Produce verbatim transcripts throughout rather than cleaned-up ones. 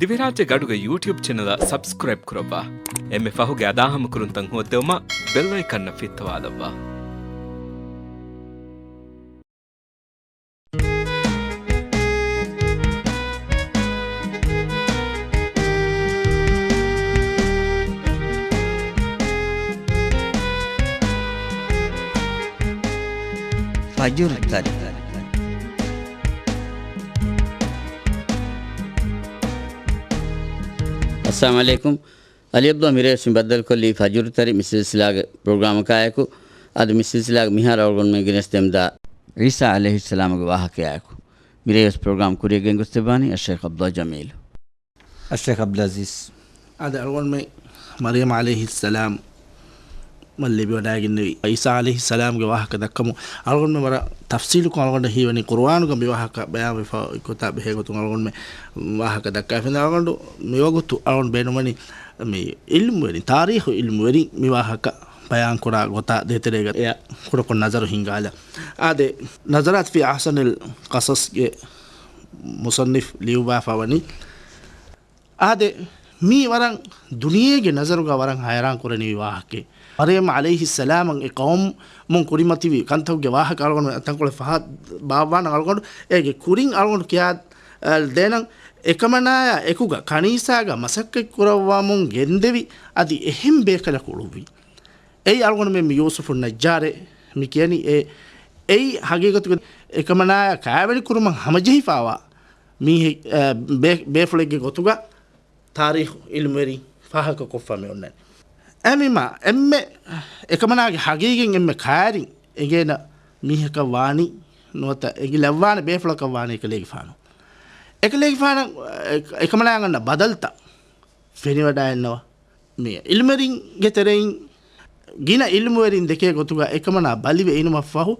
ދިވެހިރާއްޖޭގެ އަޑުގެ ޔޫޓިއުބް ޗެނަލަށް ސަބްސްކްރައިބް ކުރައްވާ. އެންމެ ފަހުގެ އަދާހަމަކުރުންތައް ހޯއްދެވުމަށް ބެލް އައިކަންއަށް ފިއްތަވާލައްވާ. ފަޖުރު ތަރި. އައްސަލާމު ޢަލައިކުމް. އަލީ ޢަބްދުﷲ މިރޭވެސް މި ބައްދަލުކޮށްލީ ފަޖުރު ތަރި މި ސިލްސިލާގެ ޕްރޮގްރާމަކާއެކު. އަދި މި ސިލްސިލާގެ މިހާރު އަޅުގަނޑުމެން ގެނެސްދެމުންދާ ޢީސާ ޢަލައިހިއްސަލާމުގެ ވާހަކަޔާއެކު. މިރޭވެސް ޕްރޮގްރާމް ކުރިޔަށް ގެންގޮސްދެއްވާނީ އައްޝައިޚް ޢަބްދުﷲ ޖަމީލު. އައްޝައިޚް ޢަބްދުލް ޢަޒީޒް. އާދެ، އަޅުގަނޑުމެން މަރްޔަމް ޢަލައިހިއްސަލާމް މަ ލިބިވަޑައިގެންނެވި ޢީސާ ޢަލައިހިއްސަލާމްގެ ވާހަކަ ދައްކަމުން އަޅުގަނޑުމެން ވަރަށް ތަފްސީލުކޮށް އަޅުގަނޑަށް ހީވަނީ ޤުރުއާނުގަ މި ވާހަކަ ބަޔާންވެފަ އޮތް ގޮތާ ބެހޭ ގޮތުން އަޅުގަނޑުމެން ވާހަކަ ދައްކައިފިން. އަޅުގަނޑު މިވަގުތު އަޅުގަނޑު ބޭނުންވަނީ މި ޢިލްމުވެރިން، ތާރީޚު ޢިލްމުވެރިން މި ވާހަކަ ބަޔާންކުރާ ގޮތާ ދޭތެރޭގަ އެއަށް ކުޑަކޮށް ނަޒަރު ހިންގާލަ. އާދެ، ނަޒަރާތު ފީ އަޙްސަނިލް ޤަޞަޞްގެ މުޞައްނިފް ލިޔުއްވާފަ ވަނީ. އާދެ، މީ ވަރަށް ދުނިޔޭގެ ނަޒަރުގަ ވަރަށް ހައިރާން ކުރަނިވި ވާހަކައެއް. މަރްޔަމް ޢަލައިހިއްސަލާމަށް އެ ޤައުމުން ކުރިމަތިވި ކަންތަކުގެ ވާހަކަ އަޅުގަނޑު ތަންކޮޅެއް ފަހަތް ބާއްވާނަން އަޅުގަނޑު އޭގެ ކުރިން އަޅުގަނޑު ކިޔާ، އަ، ދޭނަން. އެކަމަނާޔާ އެކުގަ ކަނީސާގަ މަސައްކަތް ކުރައްވަމުން ގެންދެވި އަދި އެހެން ބޭކަލަކު އުޅުއްވި. އެއީ އަޅުގަނޑުމެން މި ޔޫސުފު ނައްޖާރޭ މި ކިޔަނީ. އެ، އެއީ ހަގީގަތުގަ އެކަމަނާޔާ ކާވެނި ކުރުމަށް ހަމަޖެހިފާވާ މީހެއް، އަ، ބޭ-، ބޭފުޅެއްގެ ގޮތުގަ ތާރީޚު ޢިލްމުވެރިން ފާހަގަކޮށްފަ މި އޮންނަނީ. އެހެންވީމާ، އެންމެ އެކަމަނާގެ ހަގީގަތް އެންމެ ކައިރިން އެނގޭނެ މީހަކަށް ވާނީ ނުވަތަ އެނގިލައްވާނެ ބޭފުޅަކަށް ވާނީ އެކަލޭގެފާނު. އެކަލޭގެފާނަށް އެ-، އެކަމަނާއަށް އަންނަ ބަދަލުތައް ފެނިވަޑައިގަންނަވާ. މި ޢިލްމުވެރިންގެ ތެރެއިން ގިނަ ޢިލްމުވެރިން ދެކޭ ގޮތުގަ އެކަމަނާ ބަލިވެ އިނުމަށްފަހު،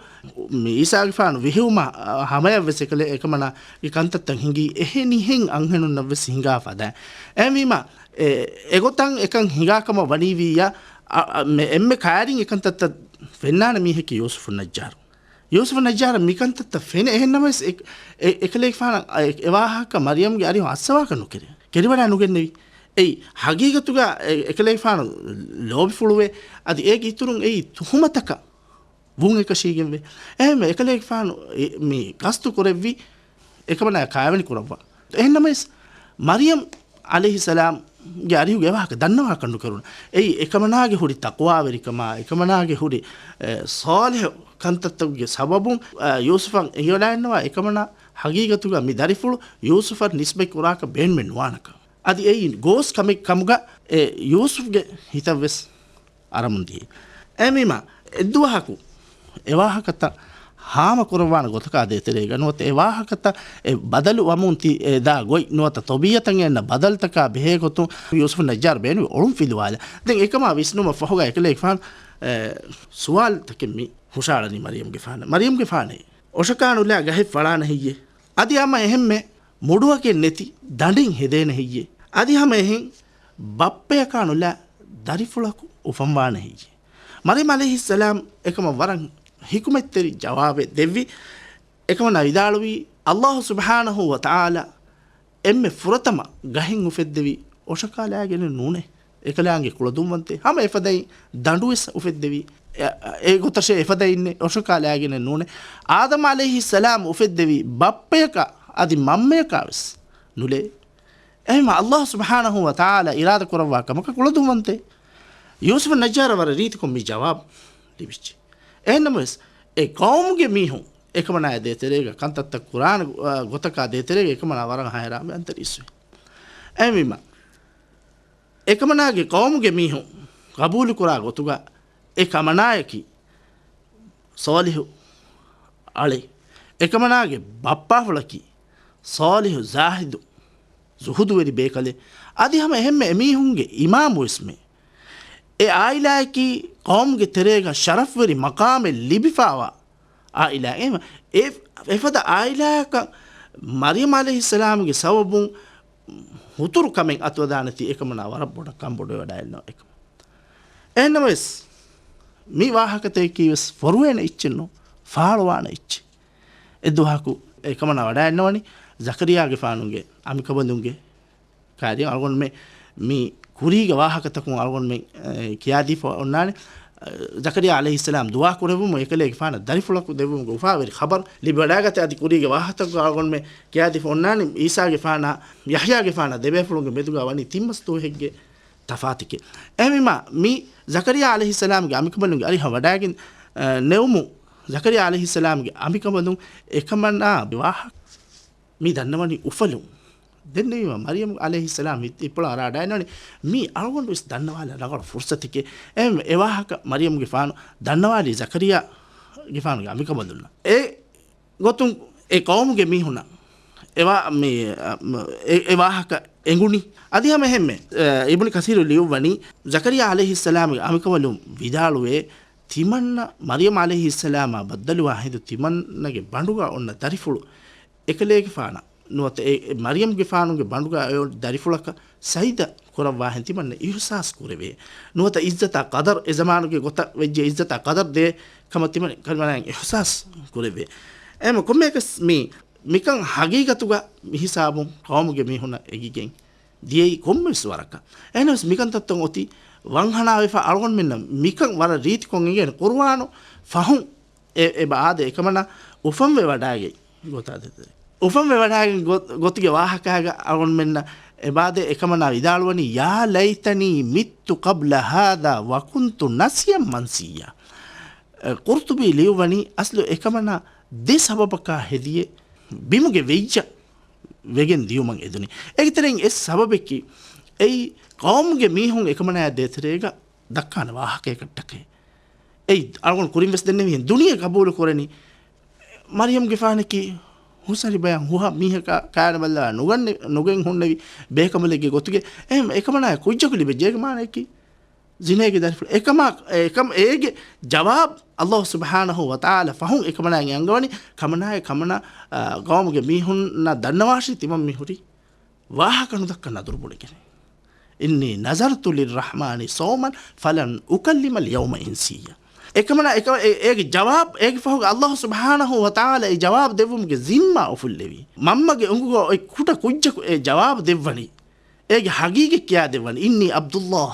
މި ޢީސާގެފާނު ވިހެއުމަށް ހަމަޔަށްވެސް އެކަލޭ-، އެކަމަނާގެ ކަންތައްތައް ހިނގީ އެހެނިހެން އަންހެނުންނަށްވެސް ހިނގާފަ ދާ. އެހެންވީމާ، އެ-، އެގޮތަށް އެކަން ހިނގާކަމަށް ވަނީވިއްޔާ، އަ-، އަ-، މެ-، އެންމެ ކައިރިން އެކަންތައްތައް ފެންނާނެ މީހަކީ ޔޫސުފު ނައްޖާރު. ޔޫސުފު ނައްޖާރަށް މިކަންތައްތައް ފެނޭ. އެހެންނަމަވެސް އެ-، އެ-، އެކަލޭގެފާނަށް އެ-، އެވާހަކަ މަރްޔަމްގެ އަރިހުން އައްސަވާކަށް ނުކެރޭ. ކެރިވަޑައި ނުގެންނެވި. އެއީ ހަގީގަތުގަ އެ-، އެކަލޭގެފާނު ލޯބިފުޅުވޭ. އަދި އޭގެ އިތުރުން އެއީ ތުހުމަތަކަށް ވުން އެކަށީގެންވޭ. އެހެންވެ އެކަލޭގެފާނު އެ-، މި ގަސްތު ކުރެއްވި އެކަމަނާ ކާވެނި ކުރައްވާ. އެހެންނަމަވެސް، މަރްޔަމް ޢަލައިހިއްސަލާމްގެ އަރިހުގެ އެވާހަކަ ދަންނަވާކަށް ނުކެރުނު. އެއީ އެކަމަނާގެ ހުރި ތަޤްވާވެރިކަމާ، އެކަމަނާގެ ހުރި، އެ، ޞާލިޙު ކަންތައްތަކުގެ ސަބަބުން، އެ، ޔޫސުފަށް އެނގިވަޑައިގަންނަވާ އެކަމަނާ ހަގީގަތުގަ މި ދަރިފުޅު ޔޫސުފަށް ނިސްބަތް ކުރާކަށް ބޭނުމެއް ނުވާނެކަން. އަދި އެއީ ގޯސް ކަމެއް ކަމުގަ އެ ޔޫސުފްގެ ހިތަށްވެސް އަރަމުން ދިޔައީ. އެހެންވީމާ، އެއްދުވަހަކު އެވާހަކަތައް ހާމަކުރައްވާނެ ގޮތަކާ ދޭތެރޭގަ ނުވަތަ އެވާހަކަތައް އެ ބަދަލު ވަމުން ތި އެ ދާ ގޮތް ނުވަތަ ޠަބީޢަތަށް އެންނަ ބަދަލުތަކާ ބެހޭގޮތުން ޔޫސުފު ނައްޖާރު ބޭނުމީ އޮޅުން ފިލުވާލަ. ދެން އެކަމާ ވިސްނުމަށް ފަހުގަ އެކަލޭގެފާނު އެ ސުވާލުތަކެއް މި ހުށައަޅަނީ މަރްޔަމްގެފާނަށް. މަރްޔަމްގެފާނޭ އޮށަކާނުލާ ގަހެއް ފަޅާނެ ހެއްޔޭ؟ އަދި ހަމަ އެހެންމެ މުޑުއަކެއް ނެތި ދަނޑެއް ހެދޭނެ ހެއްޔޭ؟ އަދި ހަމަ އެހެން ބައްޕަޔަކާ ނުލާ ދަރިފުޅަކު އުފަންވާނެ ހެއްޔޭ؟ މަރްޔަމް ޢަލައިހިއްސަލާމް އެކަމަށް ވަރަށް ޙިކުމަތްތެރި ޖަވާބެއް ދެއްވި. އެކަމަނާ ވިދާޅުވީ، ﷲ ސުބްޙާނަހޫ ވަތަޢާލާ އެންމެ ފުރަތަމަ ގަހެއް އުފެއްދެވީ އޮށަކާ ލާގެނެއް ނޫނޭ. އެކަލާނގެ ކުޅަދުންވަންތޭ ހަމަ އެފަދައިން ދަނޑުވެސް އުފެއްދެވީ. އެ، އެ ގޮތަށޭ އެފަދައިންނެއް އޮށަކާ ލާގެނެއް ނޫނޭ. އާދަމް ޢަލައިހިއްސަލާމް އުފެއްދެވީ ބައްޕަޔަކާ އަދި މަންމަޔަކާވެސް ނުލޭ. އެހެންވީމާ، ﷲ ސުބްޙާނަހޫ ވަތަޢާލާ އިރާދަ ކުރައްވާ ކަމަކަށް ކުޅަދުންވަންތޭ. ޔޫސުފު ނައްޖާރަށް ވަރަށް ރީތިކޮށް މި ޖަވާބު ލިބިއްޖެ. އެހެންނަމަވެސް، އެ ޤައުމުގެ މީހުން އެކަމަނާޔާ ދޭތެރޭގަ ކަންތައްތައް ކުރާނެ، އާ، ގޮތަކާ ދޭތެރޭގަ އެކަމަނާ ވަރަށް ހައިރާންވެ އަންތަރީސްވި. އެހެންވީމާ، އެކަމަނާގެ ޤައުމުގެ މީހުން ޤަބޫލުކުރާ ގޮތުގަ އެ ކަމަނާޔަކީ ޞާލިޙު އަޅެއް. އެކަމަނާގެ ބައްޕާފުޅަކީ ޞާލިޙު ޒާހިދު ޒުހުދުވެރި ބޭކަލެއް. އަދި ހަމަ އެހެންމެ އެމީހުންގެ އިމާމުވެސްމެ. އެ ޢާއިލާއަކީ ޤައުމުގެ ތެރޭގަ ޝަރަފްވެރި މަޤާމެއް ލިބިފާވާ ޢާއިލާ. އެ، އެ، އެފަދަ ޢާއިލާއަކަށް މަރްޔަމް ޢަލައިހިއްސަލާމްގެ ސަބަބުން ހުތުރު ކަމެއް އަތުވެދާނެތީ އެކަމަނާ ވަރަށް ބޮޑަށް ކަންބޮޑުވެވަޑައިގަންނަވާ އެކަމަށް. އެހެންނަމަވެސް، މި ވާހަކަތަކަކީވެސް ފޮރުވޭނެ އެއްޗެއްނު، ފާޅުވާނެ އެއްޗެއް. އެއްދުވަހަކު އެކަމަނާ ވަޑައިގަންނަވަނީ ޒަކަރިޔާގެފާނުގެ އަނބިކަނބަލުންގެ ކާރި އަޅުގަނޑުމެން މި ކުރީގެ ވާހަކަތަކުން އަޅުގަނޑުމެން، އެ، ކިޔާދީފަ އޮންނާނެ. އެ، ޒަކަރިޔާ ޢަލައިހިއްސަލާމް ދުޢާ ކުރެއްވުމު، އެކަލޭގެފާނަށް ދަރިފުޅަކު ދެއްވުމުގެ އުފާވެރި ޚަބަރު ލިބިވަޑައިގަތޭ. އަދި ކުރީގެ ވާހަކަތަކުގަ އަޅުގަނޑުމެން ކިޔާދީފަ އޮންނާނެ، އީސާގެފާނާ ޔަޙްޔާގެފާނާ ދެބޭފުޅުންގެ މެދުގަ ވަނީ ތިން މަސް ދުވަހެއްގެ ތަފާތެކޭ. އެހެންވީމާ، މި ޒަކަރިޔާ ޢަލައިހިއްސަލާމްގެ އަނބިކަނބަލުންގެ އަރިހަށް ވަޑައިގެން، އެ، ނެވުމު، ޒަކަރިޔާ ޢަލައިހިއްސަލާމްގެ އަނބިކަނބަލުން އެކަމަނާ ވާހަކަ މި ދަންނަވަނީ އުފަލުން. ދެންނެވީމަ، މަރިޔަމް ޢަލައިހިއްސަލާމް ހިތް އިއްޕޮޅަށް އަރާ ޑައިނަވަނީ، މީ އަޅުގަނޑު ވެސް ދަންނަވާލަން ރަނގަޅު ފުރުސަތެކޭ. އެ، އެ ވާހަކަ މަރިޔަމްގެފާނު ދަންނަވާލީ ޒަކަރިޔާގެފާނުގެ އަނބިކަނބަލުންނަށް. އެ ގޮތުން އެ ޤައުމުގެ މީހުނަށް އެ ވާ-، މި، އަ، އެ، އެ ވާހަކަ އެނގުނީ. އަދި ހަމަ އެހެންމެ، އަ، އިބްނު ކަސީރު ލިޔުއްވަނީ، ޒަކަރިޔާ ޢަލައިހިއްސަލާމްގެ އަނބިކަނބަލުން ވިދާޅުވޭ، ތިމަންނަ މަރިޔަމް ޢަލައިހިއްސަލާމާ ބައްދަލުވާ ހިނދު ތިމަންނަގެ ބަނޑުގަ އޮންނަ ދަރިފުޅު އެކަލޭގެފާނަށް ނުވަތަ އެ، އެ މަރިޔަމްގެފާނުގެ ބަނޑުގަ އެ ދަރިފުޅަކަށް ސަޖިދަ ކުރައްވާހެން ތިމަންނަ އިޙްސާސް ކުރެވޭ. ނުވަތަ ޢިއްޒަތާ ޤަދަރު، އެ ޒަމާނުގެ ގޮތަށް ވެއްޖެ ޢިއްޒަތާ ޤަދަރު ދޭ ކަމަށް ތިމަން ކަލިމަނާއިން އިޙްސާސް ކުރެވޭ. އެހެން ކޮންމެއަކަސް މި، މިކަން ހަގީގަތުގަ މިހިސާބުން ޤައުމުގެ މީހުންނަށް އެނގިގެން ދިޔައީ ކޮންމެވެސް ވަރަކަށް. އެހެނަސް މިކަންތައްތައް އޮތީ ވަންހަނާވެފަ އަޅުގަނޑުމެންނަށް މިކަން ވަރަށް ރީތިކޮށް އެނގޭނެ. ޤުރުއާނު ފަހުން އެ، އެބަ އާދެ އެކަމަނާ އުފަންވެ ވަޑައިގެން ގޮތާ ދެތެރޭ. އުފަންވެ ވަޑައިގެން ގޮ-، ގޮތުގެ ވާހަކާގަ އަޅުގަނޑުމެންނަށް އެބާދެ އެކަމަނާ ވިދާޅުވަނީ، "يا ليتني مت قبل هذا وكنت نسيا منسيا." އެ، ޤުރްޠުބީ ލިޔުއްވަނީ އަސްލު އެކަމަނާ ދެ ސަބަބަކާ ހެދިޔެ ބިމުގެ ވެއްޖަ ވެގެން ދިޔުމަށް އެދުނީ. އޭގެ ތެރެއިން އެއް ސަބަބެކީ، އެއީ ޤައުމުގެ މީހުން އެކަމަނާ ދޭތެރޭގަ ދައްކާނެ ވާހަކައަކަށްޓަކައި. އެއީ އަޅުގަނޑު ކުރިން ވެސް ދެންނެވިހެން ދުނިޔެ ޤަބޫލު ކުރަނީ، މަރިޔަމްގެފާނަކީ ހުސަރި ބަޔަން ހުހަ މީހަކާ ކާނެ ބައްލަވާ ނުގަންނެ-، ނުގެން ހުންނެވި ބޭކަނބަލެއްގެ ގޮތުގެ. އެހެން އެކަމަނާ ކުއްޖަކު ލިބެއްޖެ. އޭގެ މާނައަކީ ޒިނޭގެ ދަރިފުޅު. އެކަމާ، އެކަމް އޭގެ ޖަވާބު ﷲ ސުބްޙާނަހޫ ވަތަޢާލާ ފަހުން އެކަމަނާއަށް އަންގަވަނީ، ކަމަނާއެ ކަމަނާ، އާ، ޤައުމުގެ މީހުންނަށް ދަންނަވާށި ތިމަން މި ހުރީ ވާހަކަ ނުދައްކަން ނަދުރު ބުނެގެން. إني نذرت للرحمن صوما فلن أكلم اليوم إنسيا. އެކަމަނާ އެކަ-، އެ-، އޭގެ ޖަވާބު، އޭގެ ފަހުގަ ﷲ ސުބްޙާނަހޫ ވަތަޢާލާ އެ ޖަވާބު ދެއްވުމުގެ ޒިންމާ އުފުއްލެވި. މަންމަގެ އުނގުގަ އޮތް ކުޑަ ކުއްޖަކު އެ ޖަވާބު ދެއްވަނީ. އޭގެ ހަގީގަތް ކިޔާދެއްވަނީ، إني عبد الله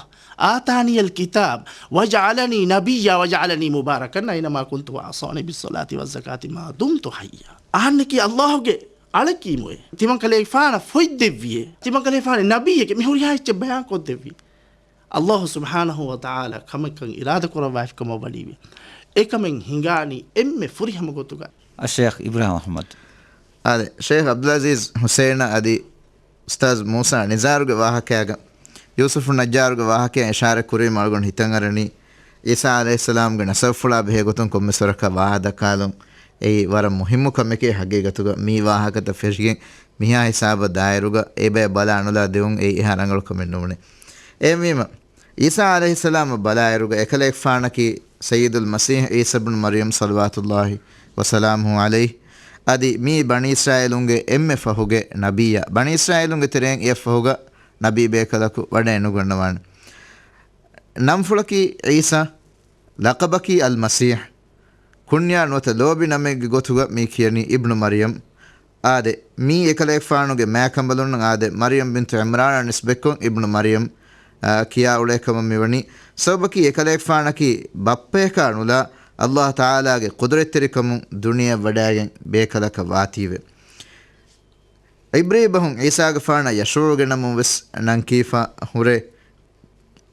آتاني الكتاب وجعلني نبيا وجعلني مباركا أينما كنت وأوصاني بالصلاة والزكاة ما دمت حيا. އަހަންނަކީ ﷲ ގެ އަޅެކީމުއޭ. ތިމަންކަލޭގެފާނަށް ފޮތް ދެއްވިއޭ. ތިމަންކަލޭގެފާނު ނަބިއްޔެކޭ. މި ހުރިހާ އެއްޗެއް ބަޔާންކޮށްދެއްވީ. ﷲ ސުބްޙާނަހޫ ވަތަޢާލާ ކަމަކަށް އިރާދަކުރައްވާފިކަމަށް ވަނީވެ. އެކަމެއް ހިނގާނީ އެންމެ ފުރިހަމަ ގޮތުގަ. އައްޝައިޚް އިބްރާހިމް އަޙްމަދު. އާދެ، ޝައިޚް ޢަބްދުލް ޢަޒީޒް ޙުސައިން އަދި އުސްތާޛް މޫސާ ނިޒާރުގެ ވާހަކައިގަ، ޔޫސުފު ނައްޖާރުގެ ވާހަކައިން އިޝާރަތް ކުރީމަ އަޅުގަނޑު ހިތަށް އަރަނީ، ޢީސާ ޢަލައިހިއްސަލާމްގެ ނަސަބުފުޅާ ބެހޭ ގޮތުން ކޮންމެސް ވަރަކަށް ވާދަކާލުން އެއީ ވަރަށް މުހިއްމު ކަމެކޭ. ހަގީގަތުގަ މި ވާހަކަތައް ފެށިގެން މިހާ ހިސާބަށް ދާއިރުގަ އެބަޔަށް ބަލާ ނުލާ ދެވުން އެއީ އެހާ ރަނގަޅު ކަމެއް ނޫނޭ. އެހެންވީމަ، ޢީސާ ޢަލައިހިއްސަލާމަށް ބަލާއިރުގަ އެކަލޭގެފާނަކީ ސައްޔިދުލް މަސީޙް ޢީސާ ބްނު މަރްޔަމް ޞަލަވާތުﷲި ވަސަލާމުހު ޢަލައިހި. އަދި މީ ބަނީ އިސްރާއީލުންގެ އެންމެ ފަހުގެ ނަބިއްޔާ. ބަނީ އިސްރާއީލުންގެ ތެރެއިން އެއަށްފަހުގަ ނަބީ ބޭކަލަކު ވަޑައެ ނުގަންނަވާނެ. ނަންފުޅަކީ ޢީސާ، ލަޤަބަކީ އަލްމަސީޙް، ކުންޔާ ނުވަތަ ލޯބި ނަމެއްގެ ގޮތުގަ މީ ކިޔަނީ އިބްނު މަރްޔަމް. އާދެ، މީ އެކަލޭގެފާނުގެ މާކަނބަލުންނަށް އާދެ، މަރްޔަމް ބިންތު ޢިމްރާނާ ނިސްބަތްކޮށް އިބްނު މަރްޔަމް، އާ، ކިޔާ އުޅޭ ކަމަށް މިވަނީ. ސަބަބަކީ އެކަލޭގެފާނަކީ ބައްޕަޔަކާ ނުލާ، ﷲ ތަޢާލާގެ ޤުދުރަތްތެރިކަމުން ދުނިޔެއަށް ވަޑައިގެން ބޭކަލަކަށް ވާތީވެ. ޢިބްރީ ބަހުން ޢީސާގެފާނަށް ޔަޝޫޢުގެ ނަމުން ވެސް ނަން ކީފަ ހުރޭ.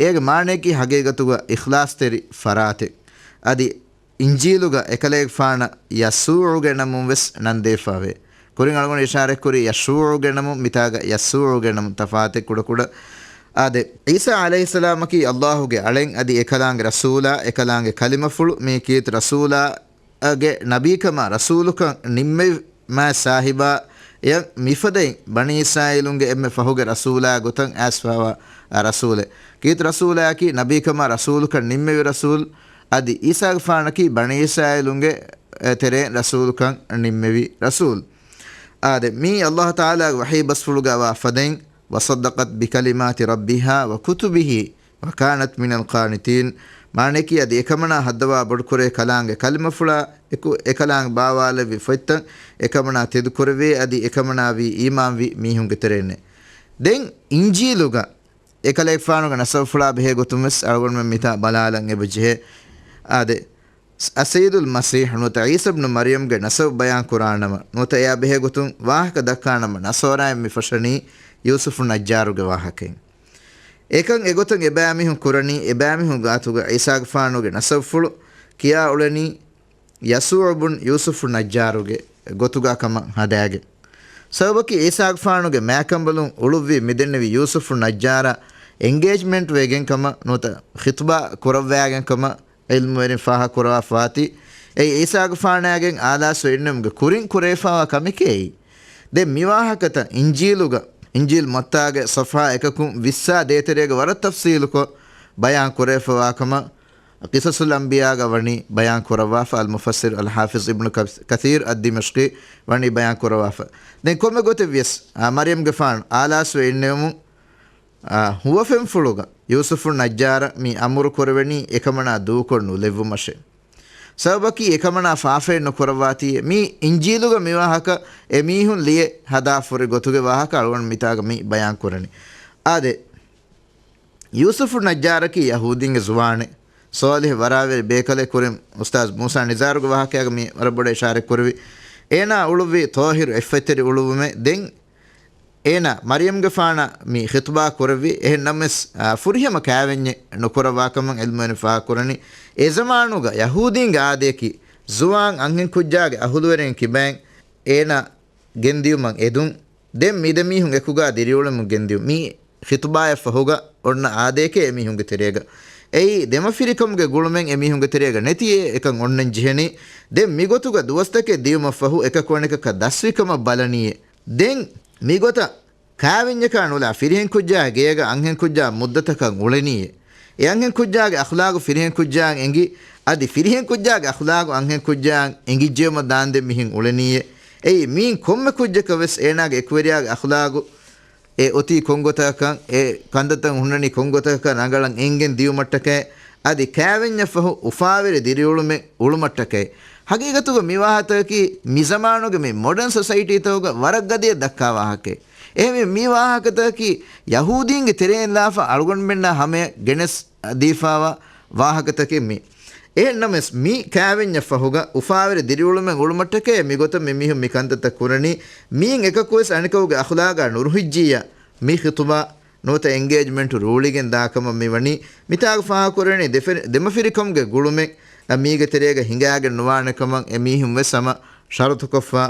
އޭގެ މާނަޔަކީ ހަގީގަތުގަ އިޚްލާޞްތެރި ފަރާތެއް. އަދި އިންޖީލުގަ އެކަލޭގެފާނަށް ޔަސޫޢުގެ ނަމުން ވެސް ނަން ދީފަވޭ. ކުރިން އަޅުގަނޑު އިޝާރަތްކުރީ ޔަޝޫޢުގެ ނަމުން، މިތާގަ ޔަސޫޢުގެ ނަމުން ތަފާތެއް ކުޑަކުޑަ. އާދެ، ޢީސާ ޢަލައިހިއްސަލާމަކީ ﷲގެ އަޅެން އަދި އެކަލާނގެ ރަސޫލާ، އެކަލާނގެ ކަލިމަފުޅު މީ ކީރިތި ރަސޫލާ، ގެ ނަބީކަމާ ރަސޫލުކަން ނިންމެވި މާތް ސާހިބާ އެޔަށް މިފަދައިން ބަނީ އިސްރާއީލުންގެ އެންމެ ފަހުގެ ރަސޫލާ ގޮތަށް އައިސްފަވާ ރަސޫލެއް. ކީރިތި ރަސޫލާއަކީ ނަބީކަމާ ރަސޫލުކަން ނިންމެވި ރަސޫލް. އަދި ޢީސާގެފާނަކީ ބަނީ އިސްރާއީލުންގެ، އެ، ތެރެއިން ރަސޫލުކަން ނިންމެވި ރަސޫލް. އާދެ، މީ ﷲ ތަޢާލާގެ ވަޙީ ބަސްފުޅުގައި ވާ ފަދައިން، وصدقت بكلمات ربها وكتبه وكانت من القانتين. މާނަޔަކީ އަދި އެކަމަނާ ހައްދަވާ ބޮޑުކުރޭ ކަލާނގެ ކަލިމަފުޅާ އެކު އެކަލާނގެ ބާވާލެއްވި ފޮތްތައް އެކަމަނާ ތެދުކުރެވޭ އަދި އެކަމަނާވީ އީމާންވި މީހުންގެ ތެރެއިންނޭ. ދެން އިންޖީލުގަ އެކަލޭގެފާނުގެ ނަސަބުފުޅާ ބެހޭ ގޮތުން ވެސް އަޅުގަނޑުމެން މިތާ ބަލާލަން އެބަ ޖެހޭ. އާދެ، އައްސައްޔިދުލް މަސީޙް ނުވަތަ ޢީސާ އިބްނު މަރްޔަމްގެ ނަސަބު ބަޔާން ކުރާނަމަ، ނުވަތަ އެއާ ބެހޭ ގޮތުން ވާހަކަ ދައްކާނަމަ، ނަޞާރާއިން މި ފަށަނީ ޔޫސުފު ނައްޖާރުގެ ވާހަކައިން. އެކަން އެގޮތަށް އެބައިމީހުން ކުރަނީ، އެބައިމީހުން ގާތުގަ ޢީސާގެފާނުގެ ނަސަބުފުޅު ކިޔާ އުޅެނީ ޔަސޫޢު ބުން ޔޫސުފު ނައްޖާރުގެ ގޮތުގާ ކަމަށް ހަދާގެން. ސަބަބަކީ ޢީސާގެފާނުގެ މާކަނބަލުން އުޅުއްވި މިދެންނެވި ޔޫސުފު ނައްޖާރަށް އެންގޭޖްމަންޓް ވެގެން ކަމަށް ނުވަތަ ޚިޠުބާ ކުރައްވާގެން ކަމަށް ޢިލްމުވެރިން ފާހަގަކުރަވާފަވާތީ، އެއީ ޢީސާގެފާނާގެން އާލާސްވެ އިންނެވުމުގެ ކުރިން ކުރެވިފައިވާ ކަމެކޭ އެއީ. ދެން މިވާހަކަތައް އިންޖީލުގަ، އިންޖީލް މައްތާގެ ޞަފްޙާ އެކަކުން ވިއްސާ ދޭތެރޭގަ ވަރަށް ތަފްޞީލުކޮށް ބަޔާން ކުރެވިފައިވާ ކަމަށް ޤިޞަޞުލް އަންބިޔާގަ ވަނީ ބަޔާން ކުރައްވާފަ، އަލް މުފައްސިރު އަލް ޙާފިޡް އިބްނު ކަ-، ކަޘީރު އައްދިމަޝްޤީ ވަނީ ބަޔާން ކުރައްވާފަ. ދެން ކޮންމެ ގޮތެއް ވިޔަސް، އާ، މަރްޔަމްގެފާނު އާލާސްވެ އިންނެވުމުން، އާ، ހުވަފެންފުޅުގަ ޔޫސުފު ނައްޖާރަށް މި އަމުރު ކުރެވެނީ އެކަމަނާ ދޫކޮށް ނުލެއްވުމަށޭ. ސަބަބަކީ އެކަމަނާ ފާފައެއް ނުކުރައްވާތީ، މީ އިންޖީލުގަ މިވާހަކަ އެމީހުން ލިޔެ ހަދާ ފުރި ގޮތުގެ ވާހަކަ އަޅުގަނޑު މިތާގަ މި ބަޔާން ކުރަނީ. އާދެ، ޔޫސުފު ނައްޖާރަކީ ޔަހޫދީންގެ ޒުވާނެއް. ޞާލިޙު ވަރާވެރި ބޭކަލެއް. ކުރިން އުސްތާޛު މޫސާ ނިޒާރުގެ ވާހަކައިގަ މި ވަރަށް ބޮޑަށް އިޝާރަތް ކުރެވި. އޭނާ އުޅުއްވީ ޠާހިރު އެއްފަތްތެރި އުޅުއްވުމެއް. ދެން އޭނާ މަރްޔަމްގެފާނަށް މި ޚިޠުބާ ކުރެއްވި. އެހެން ނަމަވެސް، އާ، ފުރިހަމަ ކާވެންޏެއް ނުކުރައްވާ ކަމަށް ޢިލްމުވެރިން ފާހަގަކުރަނީ. އެ ޒަމާނުގަ ޔަހޫދީންގެ އާދަޔަކީ ޒުވާން އަންހެން ކުއްޖާގެ އަހުލުވެރިން ކިބައިން އޭނާ ގެންދިޔުމަށް އެދުން. ދެން މި ދެމީހުން އެކުގާ ދިރިއުޅެމުން ގެންދިޔުން. މީ ޚިޠުބާއަށް ފަހުގަ އޮންނަ އާދަޔަކޭ އެމީހުންގެ ތެރޭގަ. އެއީ ދެމަފިރިކަމުގެ ގުޅުމެއް އެމީހުންގެ ތެރޭގަ ނެތިއޭ އެކަން އޮންނަން ޖެހެނީ. ދެން މިގޮތުގަ ދުވަސްތަކެއް ދިޔުމަށް ފަހު އެކަކު އަނެކަކަށް ދަސްވިކަމަށް ބަލަނީއޭ. ދެން މިގޮތަށް ކާވެންޏަކާ ނުލާ ފިރިހެން ކުއްޖާ ގޭގަ އަންހެން ކުއްޖާ މުއްދަތަކަށް އުޅެނީއޭ. އެ އަންހެން ކުއްޖާގެ އަޚްލާގު ފިރިހެން ކުއްޖާއަށް އެނގި، އަދި ފިރިހެން ކުއްޖާގެ އަޚްލާގު އަންހެން ކުއްޖާއަށް އެނގިއްޖެއުމަށް ދާންދެން މިހެން އުޅެނީއޭ. އެއީ މީން ކޮންމެ ކުއްޖަކަށް ވެސް އޭނާގެ އެކުވެރިޔާގެ އަޚްލާގު އެ އޮތީ ކޮންގޮތަކަކަން، އެ ކަންތައްތައް ހުންނަނީ ކޮންގޮތަކަކަން ރަނގަޅަށް އެނގެން ދިޔުމަށްޓަކައި، އަދި ކާވެންޏަށްފަހު އުފާވެރި ދިރިއުޅުމެއް އުޅުމަށްޓަކައި. ހަގީގަތުގަ މި ވާހަކަތަކީ މި ޒަމާނުގެ މި މޮޑަން ސޮސައިޓީތަކުގަ ވަރަށް ގަދަޔަށް ދައްކާ ވާހަކައެއް. އެހެންވެ، މި ވާހަކަތަކަކީ ޔަހޫދީންގެ ތެރެއިން ލާފަ އަޅުގަނޑުމެންނާ ހަމަޔަށް ގެނެސް ދީފާވާ ވާހަކަތަކެއް މީ. އެހެންނަމަވެސް، މި ކާވެންޏަށްފަހުގަ އުފާވެރި ދިރިއުޅުމެއް އުޅުމަށްޓަކައި މިގޮތަށް މި މީހުން މި ކަންތައްތައް ކުރަނީ. މީން އެކަކުވެސް އަނެކަކުގެ އަޚްލާގާ ނުރުހިއްޖިއްޔާ މި ޚިޠުބާ ނުވަތަ އެންގޭޖްމަންޓު ރޫޅިގެން ދާކަމަށް މިވަނީ. މިތާގަ ފާހަގަކުރެވެނީ ދެފެ-، ދެމަފިރިކަމުގެ ގުޅުމެއް މީގެ ތެރޭގަ ހިނގާގެން ނުވާނެ ކަމަށް އެމީހުން ވެސް ހަމަ ޝަރުތުކޮށްފަ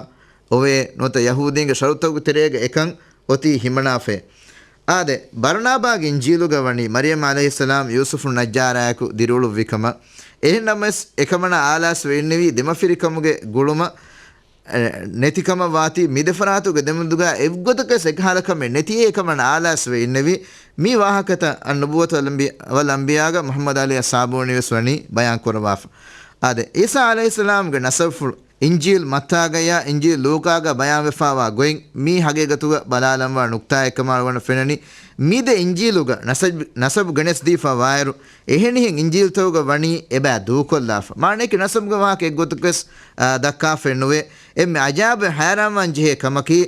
އޮވޭ ނުވަތަ ޔަހޫދީންގެ ޝަރުތުގެ ތެރޭގަ އެކަން އޮތީ ހިމަނާފައޭ. އާދެ، ބަރުނާބާގެ އިންޖީލުގަ ވަނީ މަރިޔަމް ޢަލައިހިއްސަލާމް ޔޫސުފު ނައްޖާރާއެކު ދިރިއުޅުއްވި ކަމަށް. އެހެންނަމަވެސް، އެކަމަނާ އާލާސްވެ އިންނެވީ ދެމަފިރިކަމުގެ ގުޅުމަށް ނެތިކަމަށް ވާތީ، މި ދެފަރާތުގެ ދެމެދުގަ އެއްގޮތަކަސް އެކަހަލަ ކަމެއް ނެތިއޭ ކަމަން އާލާސްވެ އިންނެވި. މި ވާހަކަތައް އައްނުބުއްވަތު ވަލް އަންބިޔާގަ މުޙައްމަދު ޢަލީ އައްސާބޫނީ ވެސް ވަނީ ބަޔާން ކުރައްވާފަ. އާދެ، ޢީސާ ޢަލައިހިއްސަލާމްގެ ނަސަބުފުޅު އިންޖީލް މައްތާގަޔާ އިންޖީލް ލޫކާގަ ބަޔާންވެފާވާ ގޮތް މީ ހަގީގަތުގަ ބަލާލަންވާ ނުކްތާއެއް ކަމަށް އަޅުގަނޑަށް ފެންނަނީ. މި ދެ އިންޖީލުގަ ނަސަބް، ނަސަބު ގެނެސްދީފާ ވާއިރު، އެހެނިހެން އިންޖީލްތަކުގަ ވަނީ އެބައި ދޫކޮށްލާފަ. މާނައަކީ ނަސަބުގެ ވާހަކަ އެއްގޮތަކަސް، އާ، ދައްކާފައެއް ނުވޭ. އެންމެ އަޖާބެއް ހައިރާންވާން ޖެހޭ ކަމަކީ،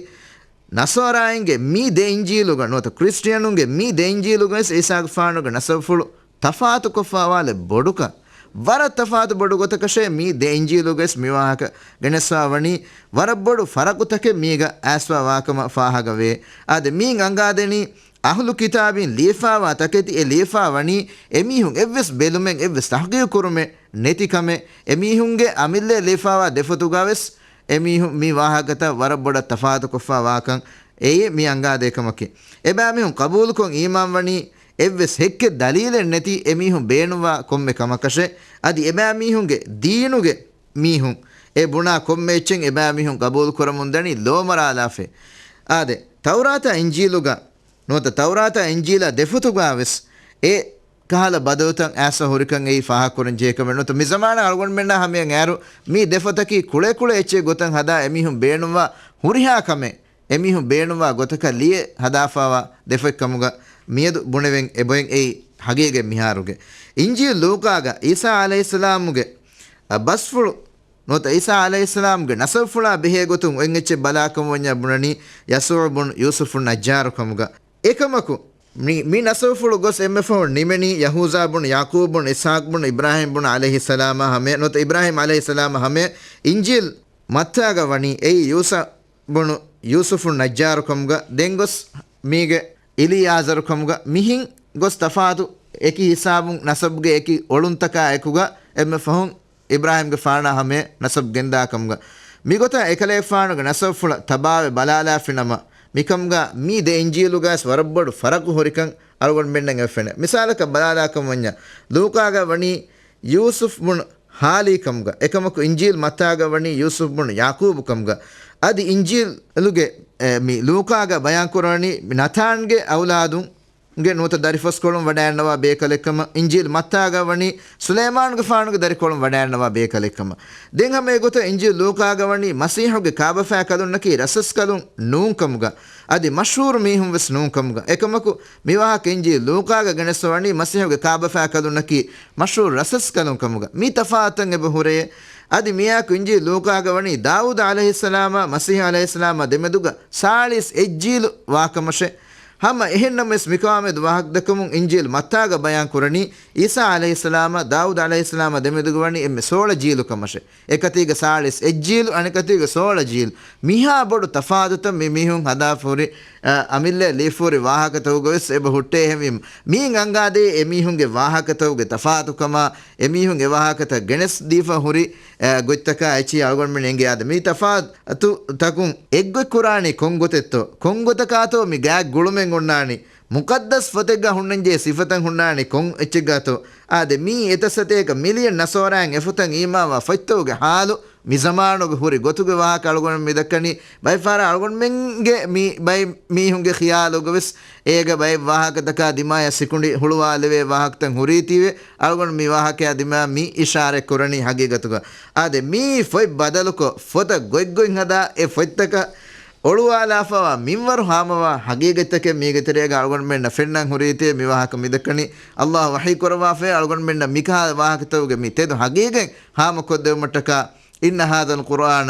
ނަޞާރާއިންގެ މި ދެ އިންޖީލުގަ ނުވަތަ ކްރިސްޓިއަނުންގެ މި ދެ އިންޖީލުގަވެސް ޢީސާގެފާނުގެ ނަސަބުފުޅު ތަފާތުކޮށްފާވާލެއް ބޮޑުކަން. ވަރަށް ތަފާތު ބޮޑު ގޮތަކަށޭ މި ދެ އިންޖީލުގަވެސް މި ވާހަކަ ގެނެސްފާ ވަނީ. ވަރަށް ބޮޑު ފަރަޤުތަކެއް މީގަ އައިސްފާ ވާކަމަށް ފާހަގަވޭ. އާދެ، މީން އަނގާދެނީ، އަހުލު ކިތާބީން ލިޔެފާވާ ތަކެތި އެ ލިޔެފާ ވަނީ އެމީހުން އެއްވެސް ބެލުމެއް އެއްވެސް ތަޙްޤީޤު ކުރުމެއް ނެތި ކަމެއް. އެމީހުންގެ އަމިއްލައަށް ލިޔެފާވާ ދެފޮތުގަވެސް އެމީހުން މި ވާހަކަތައް ވަރަށް ބޮޑަށް ތަފާތުކޮށްފާ ވާކަން އެއީ މި އަނގާދޭ ކަމަކީ. އެބައިމީހުން ޤަބޫލުކޮށް އީމާންވަނީ އެއްވެސް ހެއްކެއް ދަލީލެއް ނެތި އެމީހުން ބޭނުންވާ ކޮންމެ ކަމަކަށެއް. އަދި އެބައިމީހުންގެ ދީނުގެ މީހުން އެ ބުނާ ކޮންމެ އެއްޗެއް އެބައިމީހުން ޤަބޫލު ކުރަމުންދަނީ ލޯމަރާލާފަ. އާދެ، ތައުރާތާ އިންޖީލުގަ ނުވަތަ ތައުރާތާ އިންޖީލާ ދެފޮތުގަވެސް އެ ކަހަލަ ބަދަލުތައް އައިސްފަ ހުރިކަން އެއީ ފާހަގަކުރަން ޖެހޭ ކަމެއް ނުވަތަ މި ޒަމާނަށް އަޅުގަނޑުމެންނާ ހަމަޔަށް އައިރު މި ދެފޮތަކީ ކުޅޭ ކުޅޭ އެއްޗެއް ގޮތަށް ހަދާ އެމީހުން ބޭނުންވާ ހުރިހާ ކަމެއް އެމީހުން ބޭނުންވާ ގޮތަކަށް ލިޔެ ހަދާފާވާ ދެފޮތް ކަމުގަ މިއަދު ބުނެވެން އެބައޮތް އެއީ ހަގީގަތް މިހާރުގެ. އިންޖީލް ލޫކާގަ ޢީސާ ޢަލައިހިއްސަލާމުގެ ބަސްފުޅު ނުވަތަ ޢީސާ ޢަލައިހިއްސަލާމްގެ ނަސަބުފުޅާ ބެހޭ ގޮތުން އޮތް އެއްޗެއް ބަލާކަމަށް ވަންޏާ ބުނަނީ ޔަސޫޢު ބުން ޔޫސުފު ނައްޖާރު ކަމުގަ. އެކަމަކު، މި، މި ނަސަބުފުޅު ގޮސް އެންމެ ފަހުން ނިމެނީ ޔަހޫޒާ ބުނު ޔާޤޫބް ބުނު އިސްޙާޤް ބުނު އިބްރާހީމް ބުނު ޢަލައިހިއްސަލާމާ ހަމަޔަށް، ނުވަތަ އިބްރާހީމް ޢަލައިހިއްސަލާމާ ހަމަޔަށް. އިންޖީލް މައްތާގަ ވަނީ އެއީ ޔޫޝަ ބުނު ޔޫސުފު ނައްޖާރު ކަމުގަ، ދެން ގޮސް މީގެ އިލިއާޒަރު ކަމުގަ، މިހިން ގޮސް ތަފާތު އެކި ހިސާބުން ނަސަބުގެ އެކި އޮޅުންތަކާ އެކުގަ އެންމެ ފަހުން އިބްރާހީމްގެފާނާ ހަމަޔަށް ނަސަބު ގެންދާ ކަމުގަ. މިގޮތަށް އެކަލޭގެފާނުގެ ނަސަބުފުޅަށް ތަބާވެ ބަލާލާފިނަމަ، މިކަމުގަ މީ ދެ އިންޖީލުގައިސް ވަރަށް ބޮޑު ފަރަގު ހުރިކަން އަޅުގަނޑުމެންނަށް އެ ފެނޭ. މިސާލަކަށް ބަލާލާކަށް ވަންޏާ، ލޫކާގަ ވަނީ ޔޫސުފް ބުނު ހާލީ ކަމުގަ، އެކަމަކު އިންޖީލް މައްތާގަ ވަނީ ޔޫސުފް ބުނު ޔާޤޫބު ކަމުގަ. އަދި އިންޖީލުގެ، އެ، މި ލޫކާގަ ބަޔާން ކުރަނީ ނަތާންގެ އައުލާދުން ގެ ނުވަތަ ދަރިފަސްކޮޅުން ވަޑައިންނަވާ ބޭކަލެއްކަމަށް. އިންޖީލް މައްތާގަ ވަނީ ސުލައިމާނުގެފާނުގެ ދަރިކޮޅުން ވަޑައިންނަވާ ބޭކަލެއްކަމަށް. ދެން ހަމަ އެގޮތަށް އިންޖީލް ލޫކާގަ ވަނީ މަސީޙުގެ ކާބަފައި ކަލުންނަކީ ރަސަސްކަލުން ނޫންކަމުގަ، އަދި މަޝްހޫރު މީހުން ވެސް ނޫންކަމުގަ. އެކަމަކު މިވާހަކަ އިންޖީލް ލޫކާގަ ގެނެސް ވަނީ މަސީޙުގެ ކާބަފައި ކަލުންނަކީ މަޝްހޫރު ރަސަސްކަލުން ކަމުގަ. މި ތަފާތަށް އެބަ ހުރޭ. އަދި މިއާއެކު އިންޖީލް ލޫކާގަ ވަނީ ދާވޫދު ޢަލައިހިއްސަލާމާ މަސީޙު ޢަލައިހިއްސަލާމާ ދެމެދުގަ ސާޅީސް އެއްޖީލު ވާކަމަށެ. ހަމަ އެހެންނަމަވެސް މިކަމާމެދު ވާހަކަދައްކަމުން އިންޖީލް މައްތާގަ ބަޔާން ކުރަނީ، ޢީސާ ޢަލައިހިއްސަލާމާ ދާވޫދު ޢަލައިހިއްސަލާމާ ދެމެދުގަ ވަނީ އެންމެ ސޯޅަ ޖީލު ކަމަށެ. އެކަތީގަ ސާޅީސް އެއްޖީލު، އަނެކަތީގަ ސޯޅަ ޖީލު. މިހާ ބޮޑު ތަފާތުތައް މި މީހުން ހަދާފަ ހުރި، އަ، އަމިއްލަ ލީފަ ހުރި ވާހަކަތަކުގަ ވެސް އެބަ ހުއްޓޭ. އެހެންވީމަ މީން އަންގާދޭ އެ މީހުންގެ ވާހަކަތަކުގެ ތަފާތުކަމާ، އެ މީހުން އެ ވާހަކަތައް ގެނެސް ދީފަ ހުރި، އަ، ގޮތްތަކާ އެއްޗިހި އަޅުގަނޑުމެން އެނގޭ. އާދެ، މި ތަފާތުތަކުން އެއްގޮތް ކުރާނީ ކޮން ގޮތެއްތޯ؟ ކޮން ގޮތަކާތޯ މި ގާތް ގުޅުމެއް އޮންނާނީ؟ މުޤައްދަސް ފޮތެއްގަ ހުންނަންޖެހޭ ސިފަތައް ހުންނާނީ ކޮން އެއްޗެއްގާތޯ؟ އާދެ، މީ އެތައް ސަތޭކަ މިލިއަން ނަޞާރާއިން އެފޮތަށް އީމާންވާ ފޮތްތަކުގެ ޙާލު މި ޒަމާނުގަ ހުރި ގޮތުގެ ވާހަކަ އަޅުގަނޑު މި ދައްކަނީ. ބައެއް ފަހަރަށް އަޅުގަނޑުމެންގެ މި ބައެއް މީހުންގެ ޚިޔާލުގަވެސް އޭގަ ބައެއް ވާހަކަތަކާ ދިމާޔަށް ސިކުނޑި ހުޅުވާލެވޭ ވާހަކަތައް ހުރީތީވެ، އަޅުގަނޑު މި ވާހަކަޔާ ދިމާ މި އިޝާރަތް ކުރަނީ ހަގީގަތުގަ. އާދެ، މި ފޮތް ބަދަލުކޮށް، ފޮތަށް ގޮތްގޮތް ހަދާ އެ ފޮތްތަކަށް އޮޅުވާލާފަވާ މިންވަރު ހާމަވާ ހަގީގަތްތަކެއް މީގެ ތެރޭގަ އަޅުގަނޑުމެންނަށް ފެންނަން ހުރީތީ މި ވާހަކަ މި ދައްކަނީ. ﷲ ވަޙީ ކުރައްވާފައި އަޅުގަނޑުމެންނަށް މިކަހަލަ ވާހަކަތަކުގެ މި ތެދު ހަގީގަތް ހާމަކޮށްދެވުމަށްޓަކާ، إن هذا القرآن